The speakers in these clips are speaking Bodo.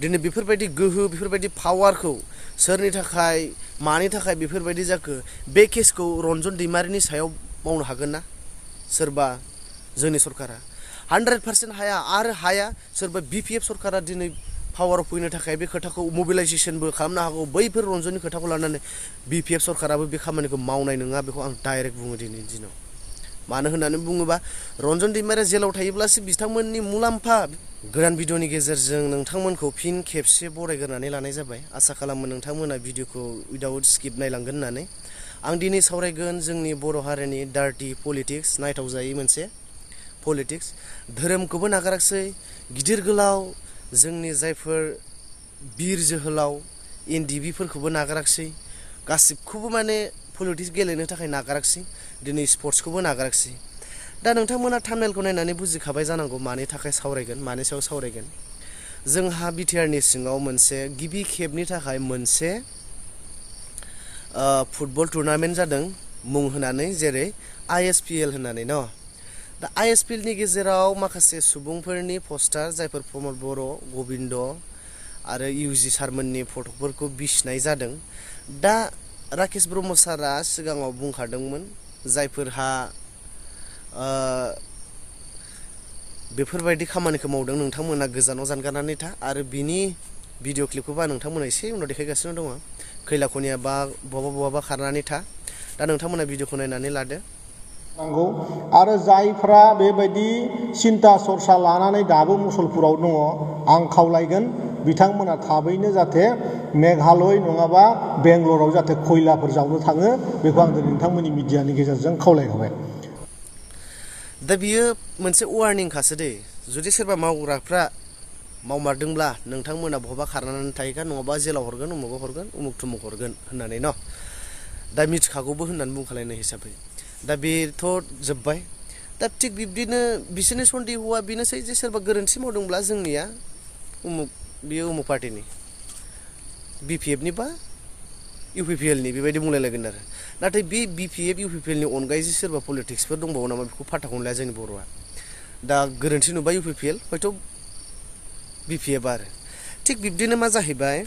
दिनै बेफोरबायदि गोहो बेफोरबायदि पावारखौ सोरनि थाखाय मानि थाखाय बेफोरबायदि जाखो बे केसखौ रन्जन दैमारिनि सायाव मावनो हागोन ना सोरबा जोंनि सरकारा 100% हाया आरो हाया सोरबा BPF सरकारा दिनै पावाराव फैनो थाखाय बे खोथाखौ मोबिलाइजेसनबो खालामनो हागौ बैफोर रन्जननि खोथाखौ लानानै BPF सरकाराबो बे खामानिखौ मावनाय नङा बेखौ आं डाइरेक्ट बुङो दिनैनि दिनाव मानो होननानै बुङोबा रन्जन दैमारिया जेलाव थायोब्लासो बिथांमोननि मुलाम्फा गोदान भिडिअनि गेजेरजों नोंथांमोनखौ फिन खेबसे बरायग्रोनानै लानाय जाबाय आसा खालामो नोंथांमोना भिडिअखौ उइदाउट स्किप नायलांगोन होननानै आं दिनै सावरायगोन जोंनि बर' हारिनि डार्टि पलिटिक्स नायथावजायै मोनसे पलिटिक्स धोरोमखौबो नागाराखिसै गिदिर गोलाव जोंनि जायफोर बिर जोहोलाव NDBफोरखौबो नागाराखिसै गासिबखौबो माने पलिटिक्स गेलेनो थाखाय नागाराखिसै दिनै स्पर्ट्सखौबो नागाराखिसै दा नोंथांमोना थाम्बनेलखौ नायनानै बुजिखाबाय जानांगौ मानि थाखाय सावरायगोन मानि सायाव सावरायगोन जोंहा बिटिआरनि सिङाव मोनसे गिबि खेबनि थाखाय मोनसे फुटबल टुर्नामेन्ट जादों मुं होनानै जेरै ISPL होननानै न दा ISPLनि गेजेराव माखासे सुबुंफोरनि पस्टार जायफोर प्रमद बर' गबिन्द आरो UG सारमोननि फट'फोरखौ बिसिनाय जादों दा राकेश ब्रह्म सारा सिगाङाव बुंखादोंमोन जायफोरहा बेफोरबायदि खामानिखौ मावदों नोंथांमोना गोजानाव जानगारनानै था आरो बिनि भिडिअ क्लिपखौबा नोंथांमोना एसे उनाव देखायगासिनो दङ खैला खनिया बा बहाबा खारनानै था दा नोंथांमोना भिडिअखौ नायनानै लादो नांगौ आरो जायफ्रा बेबायदि सिन्ता सरसा लानानै दाबो मुसलपुराव दङ आं खावलायगोन बिथांमोना थाबैनो जाहाथे मेघालय नङाबा बेंगलराव जाहाथे खयलाफोर जावनो थाङो बेखौ आं नोंथांमोननि मिडियानि गेजेरजों खावलायहरबाय दा बियो मोनसे वार्निंखासो दे जुदि सोरबा मावग्राफ्रा मावमारदोंब्ला नोंथांमोना बहाबा खारनानै थाहैगोन नङाबा जेलाव हरगोन उमुगाव हरगोन उमुक थुमुक हरगोन होननानै न दा मिथिखागौबो होननानै बुंखालायनाय हिसाबै दा बेथ' जोब्बाय दा थिग बिब्दिनो बिसोरनि सन्देहआ बेनोसै जे सोरबा गोरोन्थि मावदोंब्ला जोंनिया बियो उमुक पार्टिनि BPFनि बा UPPLनि बेबायदि बुंलायलायगोन आरो नाथाय बे BPF UPPLनि अनगायै जे सोरबा पलिटिक्सफोर दंबावो नामा बेखौ फाथ्थाखौनो लाया जोंनि बर'आ दा गोरोन्थि नुबा UPPL हयथ' BPF आरो थिग बिब्दिनो मा जाहैबाय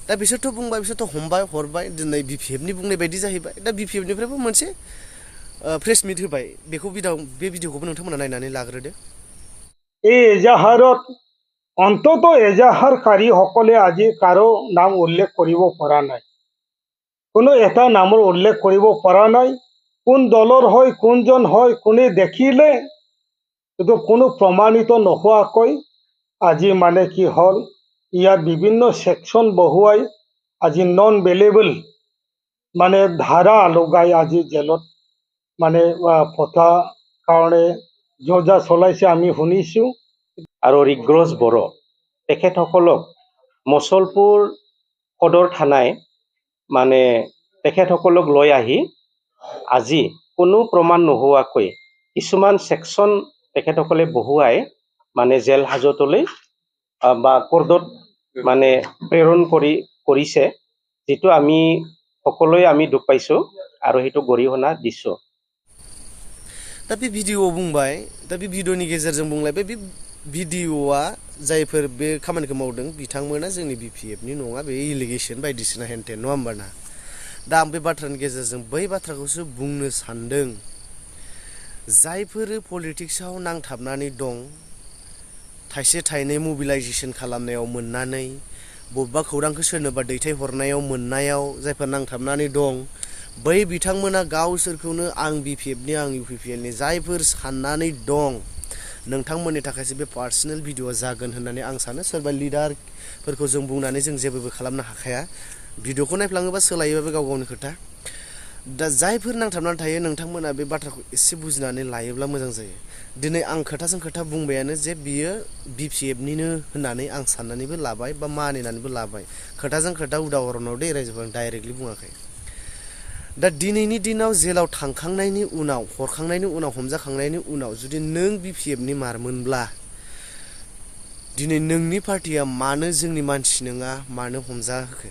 दा बिसोरथ' बुंबाय बिसोरथ' हमबाय हरबाय दिनै BPFनि बुंनाय बायदि जाहैबाय दा BPFनिफ्रायबो मोनसे प्रेस मिट होबाय बेखौ बे भिडिअखौबो नोंथांमोना नायनानै लाग्रोदो এই এজাহাৰত অন্তত এজাহাৰকাৰীসকলে আজি কাৰো নাম উল্লেখ কৰিব পৰা নাই কোনো এটা নামৰ উল্লেখ কৰিব পৰা নাই কোন দলৰ হয় কোনজন হয় কোনে দেখিলে কিন্তু কোনো প্ৰমাণিত নোহোৱাকৈ আজি মানে কি হ'ল ইয়াৰ বিভিন্ন সেকশন বহুৱাই আজি নন বেলেবল মানে ধাৰা লগাই আজি জেলত মানে পঠা কাৰণে যোজা চলাইছে আমি শুনিছোঁ আৰু ৰিগ্ৰজ বড়ো তেখেতসকলক মুছলপুৰ সদৰ থানায় মানে তেখেতসকলক লৈ আহি আজি কোনো প্ৰমাণ নোহোৱাকৈ কিছুমান সেকশন তেখেতসকলে বহুৱাই মানে জেল হাজতলৈ বা কোৰ্টত মানে প্ৰেৰণ কৰিছে যেটো আমি সকলোৱে আমি দুখ পাইছো আৰু হেতু গৰিহণা দিছো दा बे भिडिअआव बुंबाय दा बे भिडिअनि गेजेरजों बुंलायबाय बे भिडिअआ जायफोर बे खामानिखौ मावदों बिथांमोना जोंनि BPFनि नङा बे इलिगेसन बायदिसिना हेनटेन नङा होमबा ना दा आं बे बाथ्रानि गेजेरजों बै बाथ्राखौसो बुंनो सानदों जायफोर पलिटिक्सआव नांथाबनानै दं थाइसे थाइनै मोबिलाइजेसन खालामनायाव मोननानै बबेबा खौरांखौ सोरनोबा दैथायहरनायाव मोननायाव जायफोर नांथाबनानै दं बै बिथांमोना गावसोरखौनो आं BPFनि आं UPPLनि जायफोर साननानै दं नोंथांमोननि थाखायसो बे पार्सनेल भिडिअआ जागोन होननानै आं सानो सोरबा लिडारफोरखौ जों बुंनानै जों जेबो खालामनो हाखाया भिडिअखौ नायफ्लाङोबा सोलायोबा बे गाव गावनि खोथा दा जायफोर नांथाबनानै थायो नोंथांमोना बे बाथ्राखौ एसे बुजिनानै लायोब्ला मोजां जायो दिनै आं खोथाजों खोथा बुंबायानो जे बियो BPFनिनो होननानै आं साननानैबो लाबाय बा मानिनानैबो लाबाय खोथाजों खोथा उदाहरनाव दे रायजोफोर आं डाइरेक्टलि बुङाखै दा दिनैनि दिनाव जेलाव थांखांनायनि उनाव हरखांनायनि उनाव हमजाखांनायनि उनाव जुदि नों BPFनि मारमोनब्ला दिनै नोंनि पार्टिया मानो जोंनि मानसि नङा मानो हमजाहोखो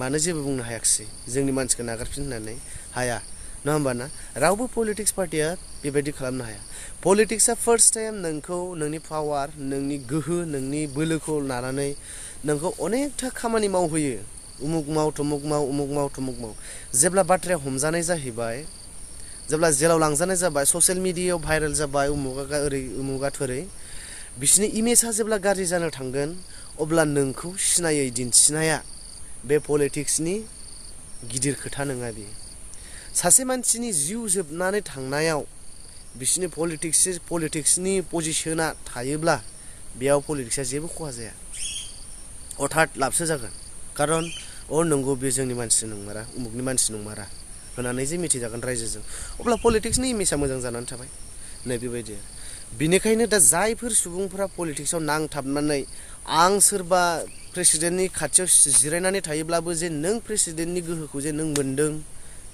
मानो जेबो बुंनो हायाखिसै जोंनि मानसिखौ नागारफिन होननानै हाया नङा होमबा ना रावबो पलिटिक्स पार्टिया बेबायदि खालामनो हाया पलिटिक्सआ फार्स्ट टाइम नोंखौ नोंनि पावार नोंनि गोहो नोंनि बोलोखौ लानानै नोंखौ अनेकथा खामानि मावहोयो उमुक माव थमुक माव उमुक माव थमुक माव जेब्ला बाथ्राया हमजानाय जाहैबाय जेब्ला जेलाव लांजानाय जाबाय ससियेल मिडियायाव भाइरेल जाबाय उमुका ओरै उमुका थोरै बिसोरनि इमेजआ जेब्ला गाज्रि जानो थांगोन अब्ला नोंखौ सिनायै दिन्थिनाया बे पलिटिक्सनि गिदिर खोथा नङा बेयो सासे मानसिनि जिउ जोबनानै थांनायाव बिसोरनि पलिटिक्सनि पजिशना थायोब्ला बेयाव पलिटिक्सआ जेबो खहा जाया अर्थात लाबसो जागोन खारन नंगौ बे जोंनि मानसि नंमारा उमुकनि मानसि नंमारा होनानै जे मिथिजागोन रायजोजों अब्ला पलिटिक्सनि इमेजआ मोजां जानानै थाबाय नै बेबायदि बिनिखायनो दा जायफोर सुबुंफोरा पलिटिक्सआव नांथाबनानै आं सोरबा प्रेसिडेन्टनि खाथियाव जिरायनानै थायोब्लाबो जे नों प्रेसिडेन्टनि गोहोखौ जे नों मोन्दों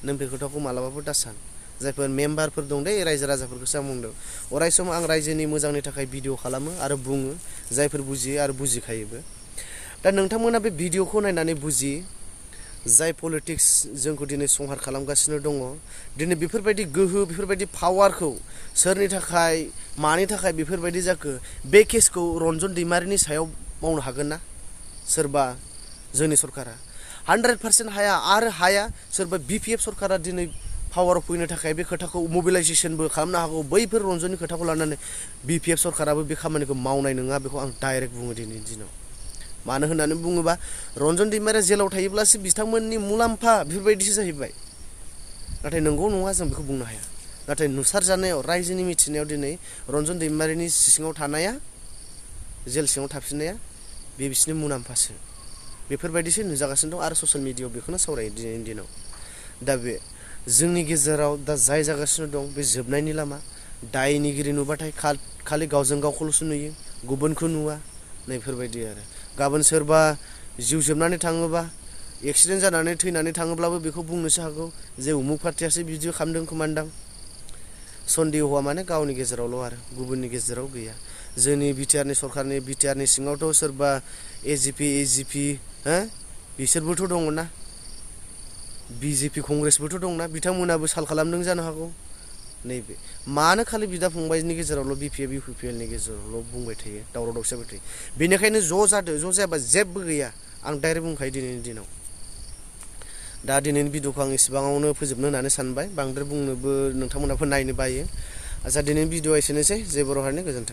नों बे खोथाखौ मालाबाबो दासान जायफोर मेम्बारफोर दं दे रायजो राजाफोरखौसो आं बुंदों अराय सम आं रायजोनि मोजांनि थाखाय भिडिअ खालामो आरो बुङो जायफोर बुजियो आरो बुजिखायोबो दा नोंथांमोना बे भिडिअखौ नायनानै बुजि जाय पलिटिक्स जोंखौ दिनै संहार खालामगासिनो दङ दिनै बेफोरबायदि गोहो बेफोरबायदि पावारखौ सोरनि थाखाय मानि थाखाय बेफोरबायदि जाखो बे केसखौ रन्जन दैमारिनि सायाव मावनो हागोन ना सोरबा जोंनि सरकारा 100% हाया आरो हाया सोरबा बिपिएफ सरकारा दिनै पावाराव फैनो थाखाय बे खोथाखौ मोबिलाइजेसनबो खालामनो हागौ बैफोर रन्जननि खोथाखौ लानानै बिपिएफ सरकाराबो बे खामानिखौ मावनाय नङा बेखौ आं डाइरेक्ट बुङो दिनैनि दिनाव मानो होननानै बुङोबा रन्जन दैमारिया जेलाव थायोब्लासो बिथांमोननि मुलाम्फा बेफोरबायदिसो जाहैबाय नाथाय नंगौ नङा जों बेखौ बुंनो हाया नाथाय नुसारजानायाव रायजोनि मिथिनायाव दिनै रन्जन दैमारिनि सिङाव थानाया जेल सिङाव थाफिननाया बे बिसोरनि मुलाम्फासो बेफोरबायदिसो नुजागासिनो दं आरो ससियेल मिडियायाव बेखौनो सावरायो दिनैनि दिनाव दा बे जोंनि गेजेराव दा जाय जागासिनो दं बे जोबनायनि लामा दायनिगिरि नुबाथाय खालि गावजों गावखौल'सो नुयो गुबुनखौ नुवा नैफोरबायदि आरो गाबोन सोरबा जिउ जोबनानै थाङोबा एक्सिडेन्ट जानानै थैनानै थाङोब्लाबो बेखौ बुंनोसो हागौ जे उमुक पार्टियासो बिदि खालामदों खोमानदां सन्देहआ माने गावनि गेजेरावल' आरो गुबुननि गेजेराव गैया जोंनि बिटिआरनि सिङावथ' सोरबा एजिपि बिसोरबोथ' दङ ना बिजेपि कंग्रेसबोथ' दंना बिथांमोनाबो साल खालामदों जानो हागौ नैबे मानो खालि बिदा फंबायनि गेजेरावल' बिपिएफ इउपिपिएलनि गेजेरावल' बुंबाय थायो दावराव दावसि जाबाय थायो बेनिखायनो ज' जादो ज' जायाबा जेबो गैया आं डाइरेक्ट बुंखायो दिनैनि दिनाव दा दिनैनि भिडिअखौ आं इसेबाङावनो फोजोबनो होननानै सानबाय बांद्राय बुंनोबो नोंथांमोनाबो नायनो बायो आच्चा दिनैनि भिडिअआ एसेनोसै जय बर' हारिनि गोजोन्थों